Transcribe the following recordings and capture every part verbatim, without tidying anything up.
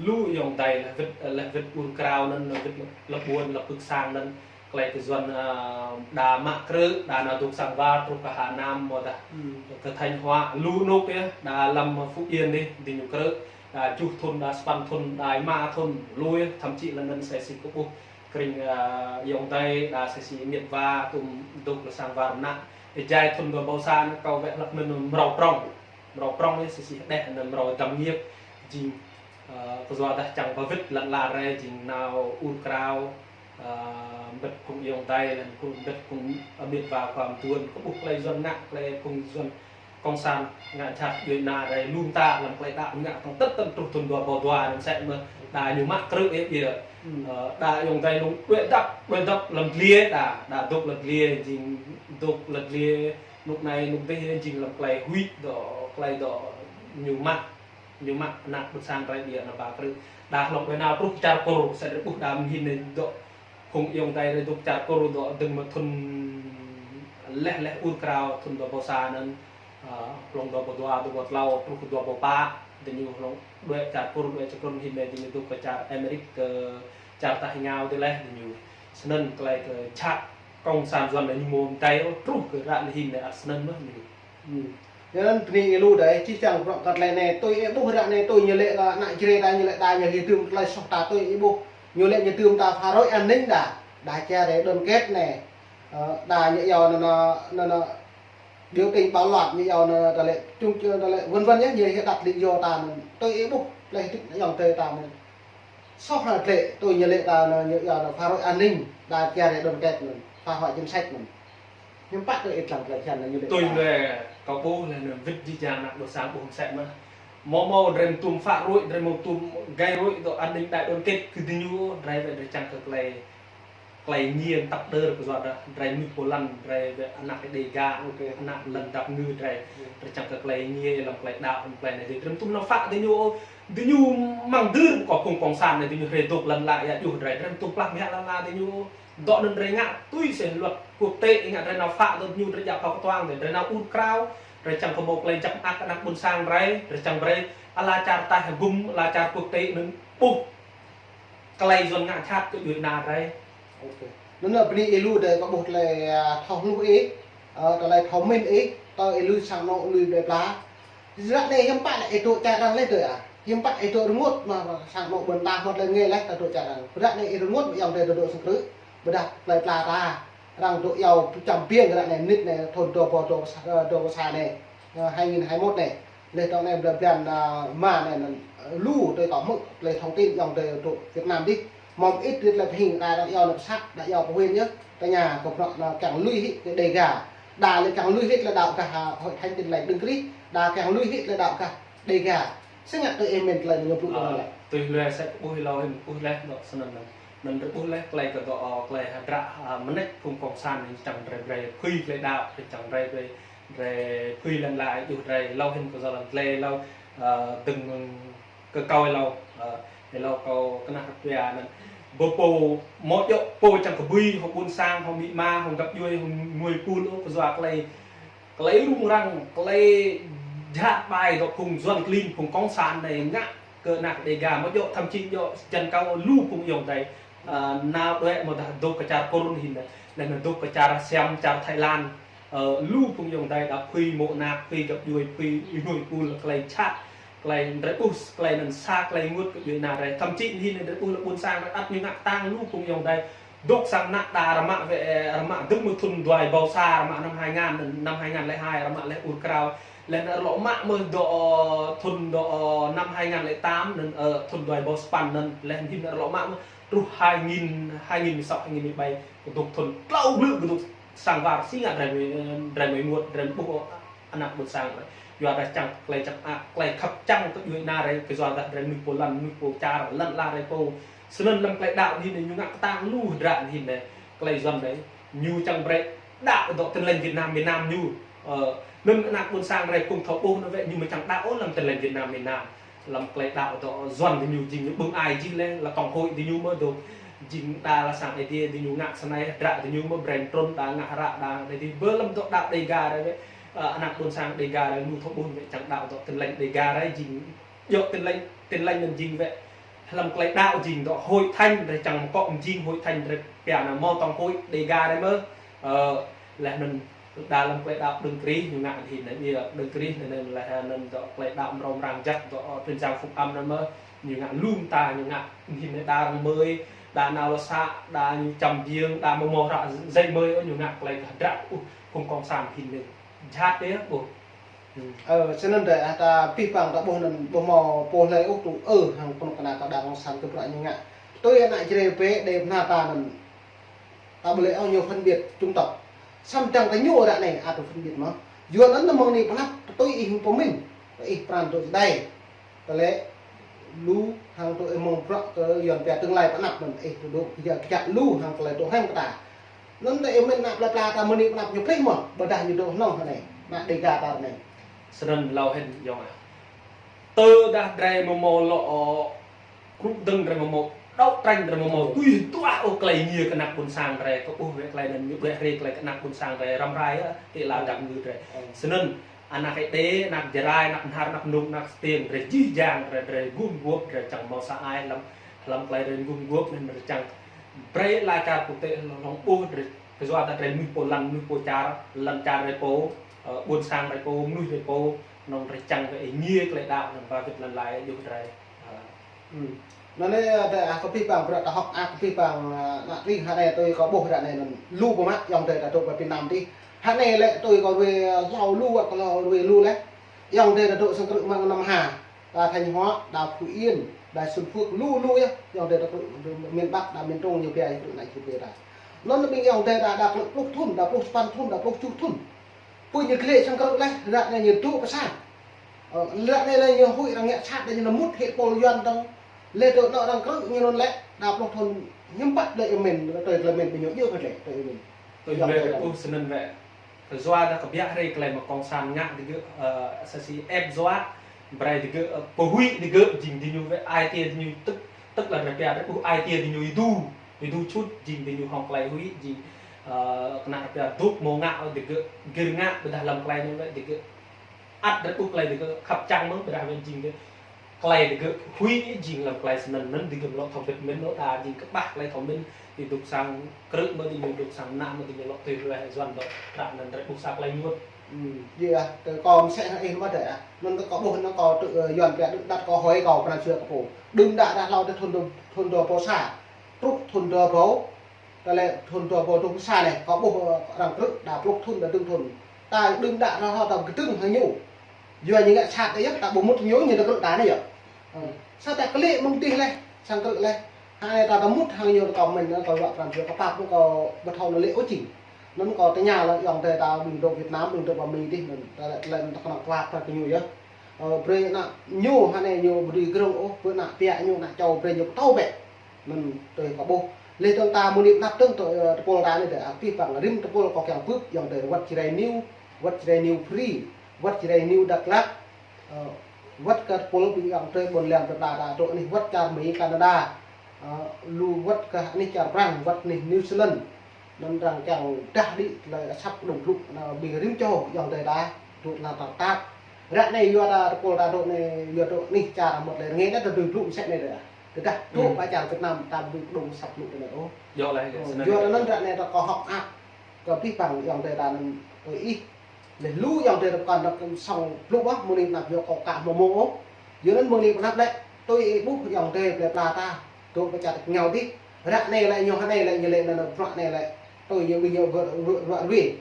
Lu ayŏng adơi lĕ wĭt, lĕ wĭt ur krao anŭn, lĕ wĭt lăp ƀuôn, lăp pưk sang anŭn, tơlơi kơ Yuăn, ơ, đa mă krư̆, đa nao dŏ sang war, truh kơ Hà Nam, mơ̆ dah kơ Thanh Hóa, lu anŭn yơh, đa lăm Phú Yên dih, dih ñu krư̆, đa tơjuh thŭn, đa sapăn thŭn, đa rơma thŭn, lu yơh, thậm chí lĕ anŭn sĕ si kơ ƀuh, kring, ơ, ayŏng adơi, đa sĕ si miĕt wa, tŭm dŏ lĕ sang war mơnă. Ơ, jai thŭn dua ƀâo sa anŭn kâo wĕ hlăp anŭn mrâo prŏng. Mrâo prŏng yơh sĕ si hơđeh anŭn mrâo dăm ñiêp, jing, ơ, kơ yua dah čang ba wĭt lăn ala rai jing nao ur krao, ơ, mbĭt phung ayŏng adơi, lĕ phung mbĭt phung, ơ, miĕt wa khua mơtuôn, kơ ƀuh tơlơi Yuăn ngă, tơlơi phung Yuăn Cộng sản ngă jhat djuai ania rai lu mơta lăm tơlơi đaŏ ngă tŏng tơ̆t tơ̆n truh thŭn dua ƀâo dua anŭn sĕ mơ̆ đa ñu mă krư̆ yơh, yơh. Ơ, đa ayŏng adơi lŏng đuaĭ dăp, đuaĭ dăp lăm dliê đa, đa dŏ lăm dliê, jing dŏ lăm dliê, anŭk anai anŭk dih jing lăm tơlơi huĭ dŏ, tơlơi dŏ ñu mă, ñu mă ană ƀôn sang rai ƀiă nao ba krư̆. Đa hlŏng đuaĭ nao truh čar Kur, sĕ drơi ƀuh đa mơ̆ng hin anai dŏ phung ayŏng adơi rai dŏ čar Kur dŏ dơ̆ng mơ̆ thŭn leh leh ur krao thŭn dua ƀâo sa anŭn, ơ, hlŏng dua ƀâo dua, dua ƀâo klâo, truh kơ dua ƀâo pă, dih ñu hlŏng đuaĭ čar Kur, đuaĭ čar Kur mơ̆ng hin anai dih ñu dŏ kơ čar Amerik, kơ čar taih êngao dih leh dih ñu. Snăn tơlơi kơ jhat Cộng sản Yuăn anai ñu mơ̆ng adai ôh, truh kơ ră anai hin anai ăt snăn mơ̆n ñu. Ơ. Yua anŭn bơni ih lu adơi, čih čang prŏng kơ tơlơi anai, tui ih ƀuh ră anai, tui ñu lĕ, ơ, ană Jrai đa ñu lĕ đa ñu hơdôm tơlơi soh ta tui ih ƀuh. Ñu lĕ ñu hơdôm ta phá rối an ninh đa, đa čar rai đoàn kết anai. Ơ, đa ñu iâu anŭn, anŭn, anŭn, biểu tình bạo loạn ñu iâu anŭn, tơlơi chung, tơlơi vân vân yơh, ñu hơdăp lý do ta anŭn, tui ih ƀuh, tơlơi hơdip ayŏng adơi ta anŭn. Soh hă tơlơi, tui ñu lĕ ta anŭn, ñu iâu anŭn phá rối an ninh, đa čar rai đoàn kết anŭn, phá hoại chính sách anŭn. Hiư̆m pă tui ih lăng tơlơi hiăn anŭn ñu lĕ. Tui ta. Lĕ kâo ƀuh lĕ anŭn wĭt jih jang ană ƀôn sang ƀuh mơ̆ sĕ mơ̆. Mơ̆ mơ̆ drơi tŭm phá rối, drơi mơ̆ tŭm gây rối dŏ an ninh đại đoàn kết kơ dih ñu, drơi wĕ drơi čang kơ tơlơi, tơlơi ngiê tăp đơr kơ yua dah, drơi mơnuih pô lăn, drơi wĕ ană Đêga, ok, ană lăn dap ngư drơi, hmm, drơi čang kơ tơlơi ngiê lăm tơlơi đaŏ, lăm tơlơi anai dih, drơi mơ̆ tŭm nao phă dih ñu, dih ñu mơ̆ng dưr kơ phung Cộng sản anai dih ñu rai dŏ lăn ala ia juh drơi, drơi mơ̆ tŭm plah mơhiăh lăn ala dih ñu. Dŏ anŭn drơi ngă tui sĕ luật quốc tế, ngă drơi nao phă dŏ ñu drơi djă phao kơtuang, drơi nao ur krao, drơi čang kơ hmâo tơlơi jăk mơak ană ƀôn sang drơi, drơi čang brơi ala čar taih hơgŭm, ala čar quốc tế anŭn ƀuh tơlơi Yuăn ngă jhat kơ djuai ania drơi. Ok. Anŭn anai bơni ih lu adơi kâo ƀuh tơlơi, ơ, thâo hluh ih, ơ, tơlơi thâo mĭn ih, tơ ih lui sang anô̆ lui blơi pla. Ră anai hiư̆m pă lĕ ih dŏ čar arăng lĕ adơi ah. Hiư̆m pă ih dŏ rơngot mơ̆, mơ̆ sang anô̆ ƀôn ta hmâo tơlơi ngă lĕ ta dŏ čar arăng. Ƀiădah anai ih rơngot mơ̆ ayŏng adơi dŏ dŏ sang krư̆. Ƀiădah plơi pla ta. Arăng dŏ iâu čăm biêng ră anai mơnit anai thŭn dua ƀâo dua sa, ơ, dua ƀâo sa anai. Ơ, hai nghìn hai mươi mốt anai. Leh tŏng anai blơi blan, ơ, mă anai anŭn, ơ, lu tui kâo hmư̆ tơlơi thông tin ayŏng adơi dŏ Việt Nam dih. Mơ̆ ih ƀuh tơlơi pơhing đa arăng iâu anŭn pơsăt, đa iâu pơhuĭ yơh. Tơña kơ prŏng anŭn kiăng lui hĭ kơ Đêga. Đa lĕ kiăng lui hĭ lĕ đaŏ gah, ơ, Hội Thánh Tin Lành Đấng Christ, đa kiăng lui hĭ lĕ đaŏ gah Đêga. Sĭt ngă tui ih mĭn tơlơi ñu blŭ dŏ anŭn lĕ. Tui lui sĕ kơ ƀuh ih lu hĭn ƀuh leh dŏ snăn anŭn. Anŭn drơi ƀuh leh tơlơi kơ dŏ, ơ, tơlơi hơdră, ơ, mơneč phung cộng sản anai čang drơi brơi phưi tơlơi đaŏ, drơi čang drơi brơi, drơi phưi lăn ala ia juh drơi, lu hĭn kơ yua lăm tơlơi lu, ơ, dơ̆ng mơ̆ng kơ kâo lu, ơ, lu kâo kơnah rơtuia anŭn. Ƀu pô, mơ̆ djŏ pô čang kơ bui, hŏng ƀôn sang, hŏng amĭ ama, hŏng găp djuai, hŏng mơnuih pul ôh, kơ yua tơlơi, tơlơi rŭng răng, tơlơi jhat ƀai dŏ phung Yuăn klin, phung cộng sản anai ngă kơ ană Đêga, mơ̆ djŏ thậm chí djŏ jăn kâo lu phung ayŏng adơi, ơ, nao đuaĭ mơ̆ dah dŏ kơ čar Kur anŭn hin, leh anŭn dŏ kơ čar Siam, čar Thái Lan, ơ, lu phung ayŏng adơi đa phưi mơ̆ ană, phưi găp djuai, phưi mơnuih pul tơlơi jhat, tơlơi drơi ƀuh, tơlơi anŭn sa, tơlơi rơngot kơ djuai ania drơi. Thậm chí hin drơi ƀuh lĕ ƀôn sang drơi ăt ñu ngă kơtang lu phung ayŏng adơi. Dŏ sang ană đa rơmă wĕ, rơmă dơ̆ng mơ̆ thŭn dua ƀâo sa, rơmă năm hai ngàn, năm hai ngàn lẻ hai, rơmă leh ur krao. Leh anŭn rơlŏ mă mơ̆ dŏ, ơ, thŭn dŏ, ơ, năm hai ngàn lẻ tám anŭn, ơ, thŭn dua ƀâo sapăn anŭn, leh anŭn hin rơlŏ mă mơ̆ truh hai nghìn, hai nghìn mười sáu, hai nghìn mười bảy, kơ dŏ thŭn klâo blư̆ kơ dŏ sang war sĭt ngă drơi mơ̆, drơi mơ̆ rơngot, drơi ƀuh, ơ, ană ƀôn sang drơi. Yua dah čang tơlơi čang, ơ, tơlơi khăp čang kơ djuai ania drơi, kơ yua dah drơi mơnuih pô lăn, mơnuih pô čar, lăn ala drơi pô. Snăn lăm tơlơi đaŏ anŭn ñu ngă kơtang lu hơdră anŭn, tơlơi Yuăn anai. Ñu čang brơi đaŏ dŏ Tin Lành Việt Nam, miền Nam ñu. Ơ, anŭn ană ƀôn sang drơi kông thâo ƀuh anŭn wĕ ñu mơ̆ čang đaŏ ôh lăm Tin Lành Việt Nam, miền Nam. Lăm tơlơi đaŏ dŏ Yuăn dih ñu jing ñu ƀơ̆ng ai jih leh, lă tŏng hơi dih ñu mơ̆ dŏ. Jing đa lă sang Ơi Adai dih ñu ngă snei, hơdră dih ñu mơ̆ breng trŭn đa ngă hră đa anai dih. Bơ lăm dŏ đaŏ Đêga drơi wĕ, ơ, ană ƀôn sang Đêga drơi lu thâo ƀuh wĕ čang đaŏ dŏ Tin Lành Đêga drơi jing. Djŏ Tin Lành, Tin Lành anŭn jing wĕ Hlăm klei đaŏ jing dŏ hội thánh, drei čang mơ̆ kŏ mjing hội thánh, drei pia anăn mâo tŏng hội Đêga drei mơ̆. Ơ, leh anăn đa hlăm klei đaŏ Đấng Christ ñu ngă hin anei, Đấng Christ anăn leh anăn dŏ klei đaŏ mrâo mrang jăk dŏ, ơ, truyền giảng phúc âm anăn mơ̆, ñu ngă lŏm ta, ñu ngă hin anei đa arăng mơi, đa nao lŏ să, đa ñu čăm biêng, đa mâo mâo hră dạy mơi, ơ, ñu ngă klei kơ hdră, uh, phung cộng sản hin anei. Jhat dih, ƀuh. Ơ, snăn dih, ah, ta pih pang ta ƀuh anăn ƀuh mâo pô hlei ôh tŭ ư hăng kơnuk kơna kơ đảng cộng sản kơ bruă ñu ngă. Tui ană Jrai pơ đe bơna ta anăn ta ƀu lĕ ôh ñu phân biệt chủng tộc. Samơ̆ dăng ta ñu ră anei ăt tŭ phân biệt mơ̆. Yua anăn mơ̆ng anei pơnăp tui ih hăng pơmĭn. Ih pran tŭ dai. Tơlơi lu hăng tui ih mơ̆ng bruă kơ Yuăn pia tương lai pơnăp anăn ih tŭ dŏ kơjăp kơjăp lu hăng tơlơi tŭ hrăm kơ ta. Anăn tơ ih mĭn ană plei pla ta mơ̆ng anei pơnăp ñu prih mơ̆, ƀôdah ñu dŏ hnŏng hơnai, ană Đêga ta anei. Snăn lâo hĭn yŏng ah. Tơdah drei mâo mâo lŏ, ơ, krŭ dơ̆ng drei mâo mâo, đấu tranh drei mâo mâo, tui tuah ôh klei êngiê kơ ană ƀuôn sang drei, kơ ƀuh wĕ klei anăn ñu ƀuh rê klei kơ ană ƀuôn sang drei răm rai ah, ti la dap ngư drei. Snăn, ană Êđê, ană Jrai, ană Bơhnar, ană Mnông, ană Stiêng, drei jih jang, drei, drei gum guôp, drei čang mâo sa ai hlăm, hlăm klei drei gum guôp, anăn drei čang brei ala čar quốc tế hlŏng ƀuh, drei, kơ yua ta drei mnuih pô lăn, mnuih pô čar, lăn čar drei pô, ơ, ƀuôn sang drei pô, mnuih drei pô, anăn drei čang kơ êngiê klei đaŏ, anăn ba wĭt lăn lai, yua drei. Ơ, Anăn lĕ, ơ, ta, ah, kơ pih pang bruă ta hŏk, ah, kơ pih pang, ah, ană tring hơnai tui kâo ƀuh ră anei anăn lu pơmă yŏng adei ta dŏ pơ Việt Nam dih. Hơnai lĕ tui kâo ruai, ơ, hlâo lu, wăt kâo hlâo ruai lu leh. Yŏng adei ta dŏ sang krư̆ mơ̆ng Nam Hà, ta Thanh Hóa, đa Phú Yên, đa Xuân Phước, lu lu yơh. Yŏng adei ta krư̆ miền Bắc, đa miền Trung ñu pia krư̆ ană Jrai pơ ta. Anăn ƀing yŏng adei ta đa klă pluh thŭn, đa pluh sapăn thŭn, đa pluh kjuh thŭn. Pô ñu klĕ sang krư̆ leh, ră anei ñu dŏ pơ sang. Ơ, ră anei lĕ ñu huĭ arăng ngă sat, đa ñu nao mŭt hĭ pôl Yuăn dơ̆ng. Leh dŏ nao arăng krư̆ ñu anăn lĕ, đa pluh thŭn hiư̆m pă lĕ ih mĭn, tui klei mĭn ƀing ñu djơ̆ kơ lĕ, tui ih mĭn. Tui lĕ ƀuh snăn wĕ. Kơ yua dah kơ biă rê klei mơ̆ng cộng sản ngă digơ̆, ơ, sa si ép dọa, brei digơ̆, ơ, pơhuĭ digơ̆ jing diñu wĕ ai tiê diñu tức, tức là drei pia drei ƀuh ai tiê diñu êdu, êdu čut jing diñu hŏng klei huĭ jing, ơ, kơnă drei pia dŏ mâo ngă digơ̆ gir ngă ƀôdah hlăm klei anăn wĕ digơ̆ ăt drei ƀuh klei digơ̆ khăp čang mơ̆, ƀôdah wĕ jing digơ̆ klei digơ̆ huĭ jing hlăm klei snăn anăn digơ̆ lŏ thâo bĭt mĭn lŏ đa jing kơƀah klei thâo mĭn, ti dŏ sang krư̆ mơ̆ diñu dŏ sang ană mơ̆ diñu lŏ tui ruai Yuăn dŏ tră anăn drei ƀuh sa klei ñŭt. Ơ, yơh, kơ kâo msĕ hăng ih mơ̆ dih ah. Anăn kơ kâo ƀuh anăn kâo tŭ, ơ, Yuăn pia đưm đăt kâo hơi kâo pran jua kơ pô. Đưm đă đah hlâo tơ thŭn dua, thŭn dua êbâo sa. Truh thŭn dua êbâo Tơlơi thŭn dua êbâo dua pluh sa anei, kâo ƀuh, ơ, arăng krư̆ đa pluh thŭn, đa dŭm thŭn. Ta đưm đă hlâo hlâo ta kơdơ̆ng hăng ñu. Yua ñu ngă sat yơh, ta ƀu mŭt ñu, ñu ta krư̆ ta anei yơh. Ơ, sa ta klĕ mơ̆ng dih leh, sang krư̆ leh. Hơnai ta ta mŭt hăng ñu ta kâo mĭn, kâo wă pran jua kâo pap, kâo ƀu thâo anăn lĕ ôh jing. Anăn kâo tơña leh yŏng adei ta ƀing dŏ Việt Nam, ƀing dŏ pơ Mi dih, anăn ta lĕ, lĕ ta kơnơ̆ng pap ta kơ ñu yơh. Ơ, brei ană ñu, hơnai ñu ƀu dưi krơ̆ng ôh, brei ană pia ñu, ană čô brei ñu pơtô bĕ. Anăn tui kâo ƀuh. Leh dơ̆ng ta mơ̆ng anei pơnăp dơ̆ng tơ, ơ, tơpul ta anei dih, ah, pih pang rĭm tơpul kâo kiăng bưp, yŏng adei wăt Jrai News, wăt Jrai News Free, wăt Jrai News Dak Lak, ơ, wăt kơ tơpul ƀing yŏng adei ƀôn lan plei pla ta dŏ anei, wăt čar Mi, Canada, ơ, lu wăt kơ anei čar Prăng, wăt anei New Zealand. Anăn arăng kiăng dah đĭ tơlơi asăp kơđông blŭ, anăn ƀing rĭm čô yŏng adei ta, dŏ anăn ta tap. Ră anei yua ta tơpul ta dŏ anei, yua dŏ anei čar mơ̆t lĕ rơngai anăn ta dưi blŭ msĕ anei dih. Tơdah dŏ pơ čar Việt Nam ta ƀu dưi kơđông asăp blŭ tơlơi ôh. Yua leh, ơ, snăn yua anăn ră anei ta kâo hŏk ăk kơ pih pang yŏng adei ta anăn tui ih. Leh lu yŏng adei ta pơkŏn ta kơnơ̆ng sŏng blŭ ƀă mơ̆ng anei pơnăp yua kâo ka mâo mơ̆ng ôh. Yua anăn mơ̆ng anei pơnăp lĕ tui ih ƀuh yŏng adei plei pla ta dŏ pơ čar tơkngao dih. Ră anei lĕ ñu hơnai lĕ ñu lĕ anăn bruă anei lĕ tui ñu ƀing ñu bruă, bruă, bruă ruai.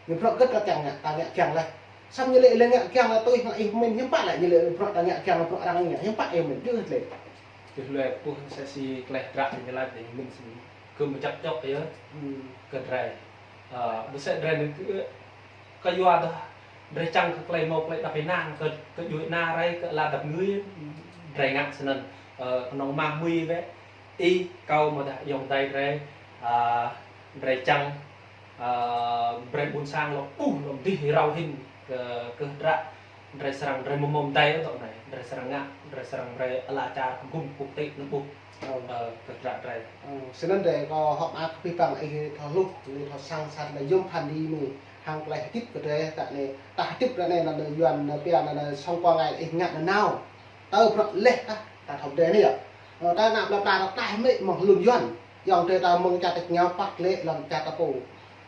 Ñu bruă gĭt ta kiăng ngă, ta ngă kiăng leh. Samơ̆ ñu lĕ lĕ ngă kiăng leh tui hăng ih mĭn hiư̆m pă lĕ ñu lĕ bruă ta ngă kiăng bruă arăng ngă hiư̆m pă ih mĭn djơ̆ leh. Djơ̆ leh ƀuh sa si klei hdră ñu lač leh mĭn snăn. Kơ mơčăp čŏk yơh. Kơ drei. Ơ, ƀu sĕ drei anăn kơ, kơ yua dah drei čang kơ klei mâo klei dăp ênang kơ, kơ djuê ana drei kơ ala dăp ngư drei ngă snăn. Ơ, kơnơ̆ng mă mui wĕ. Ih, kâo mơ̆ dah yŏng adei drei, ơ, drei čang, ơ, brei ƀuôn sang lŏ ƀuh lŏ dih rao hĭn kơ, kơ hdră drei srăng, drei mơ̆ng mơ̆ng adei dŏ anei, drei srăng ngă, drei srăng brei ala čar kơ gum kŭk tĭ anăn ƀuh, ơ, kơ hdră drei. Ơ, snăn dih kâo hŏk ăk kơ pih pang ih thâo hluh, ih thâo săng sat leh yôm phan dih mơ̆ hăng klei hơdip kơ drei ta anei, ta hơdip ră anei anăn Yuăn pia anăn sŏng kơ ngai ih ngă nanao. Tơ bruă leh ah, ta thâo dih anei yơh. Ơ, ta nă plơi pla ta tlaih mơ̆ mơ̆ng hlŭn Yuan. Yŏng tơ ta mơ̆ng čar ta ngao păt lĕ lăm čar ta pô.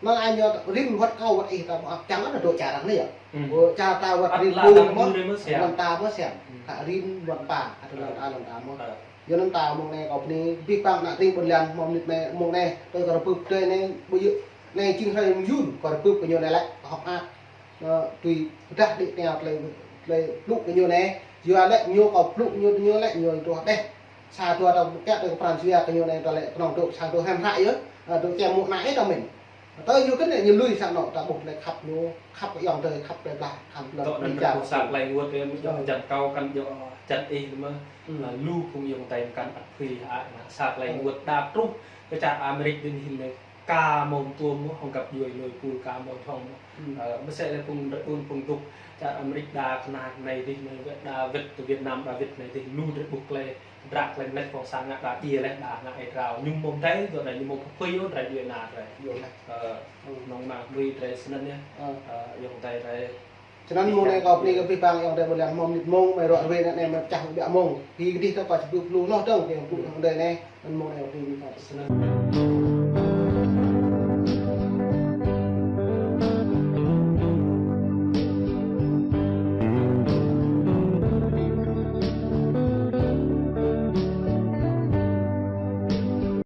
Nă ai ñu rĭm wơ̆t kâo wơ̆t ih ta mơ̆ čang ta dŏ čar arăng anai yơh. Hmm. Ơ, čar ta wơ̆t rĭm ƀun mơ̆, lŏn ta mơ̆ siam. Hmm. Kơ rĭm lŏn ta, kơ lŏn ta, lŏn ta mơ̆. Ơ. Yua anŭn ta mơ̆ng anai kâo bơni, abih bang ană tring ƀôn lan mơ̆ng mơnit anai, mơ̆ng anai, tơ kơ rơbưp tơ anai, ƀu djơ̆ anai jing hrơi mơyun, kơ rơbưp kơ ñu anai lĕ, kơ hŏk ak. Ơ, tui pơdah đĭ tơngia tơlơi, tơlơi blŭ kơ ñu anai, yua lĕ ñu kâo blŭ kơ ñu, ñu lĕ ñu truh đeh. Sa dua ta kiăng tơ kơ pran jua kơ ñu anai ta lĕ kơnơ̆ng dŏ sa dua hrăm hră yơh, ơ, dŏ kiăng mŭk ană ih ta mĭn. Tơ ñu kơnơ̆ng ñu lui sa anŏ ta ƀuh tơlơi khăp ñu, khăp kơ yŏng tơ khăp tơlơi blah, khăp lŏn. Dŏ anŭn ƀing čar. Sa tơlơi wơ̆t yơh, djŏ. Ơ. Jăn kâo kăn djŏ jăn ih mơ̆. Hmm. Ơ, lu phung yŏng tơm kăn ăt phi hă, sa tơlơi wơ̆t đa truh kơ čar Amêrik đĭ anai ka mơ̆ng tuôm mơ̆, hŏng găp djuai lôi pul ka mơ̆ng thŏng mơ̆. Hmm. Ơ, mơsĕ lĕ phung drơi ƀun phung dŏ čar Amêrik đa kơnang anai dih, anai wơ̆t đa wĭt tơ Việt Nam đa wĭt anai dih, lu drơi ƀuh tơlơi drak tơlơi mơlĕč phŏng sang ngă đa djai lĕ đa ngă ai drao. Ñu mơ̆ng tơlơi dŏ anai ñu mơ̆ng pơpui yơh drơi djuai ană drơi. Yơh lĕ. Ơ, hmm, nŏng mơ̆ng pui drơi snăn yơh. Ơ. Ơ, yŏng tơlơi drơi. Čơnăn mơ̆ng anai kâo bơni kơ abih bang yŏng tơ ƀôn lan mơ̆ng mơnit mơ̆ng, mơi ruă ruê anai mơi pơčah ƀiă mơ̆ng. Hĭ kơ dih ta kâo či blŭ lu hloh dơ̆ng, kơ blŭ yŏng tơ anai, anŭn mơ̆ng anai kâo bơni kơ. Snăn.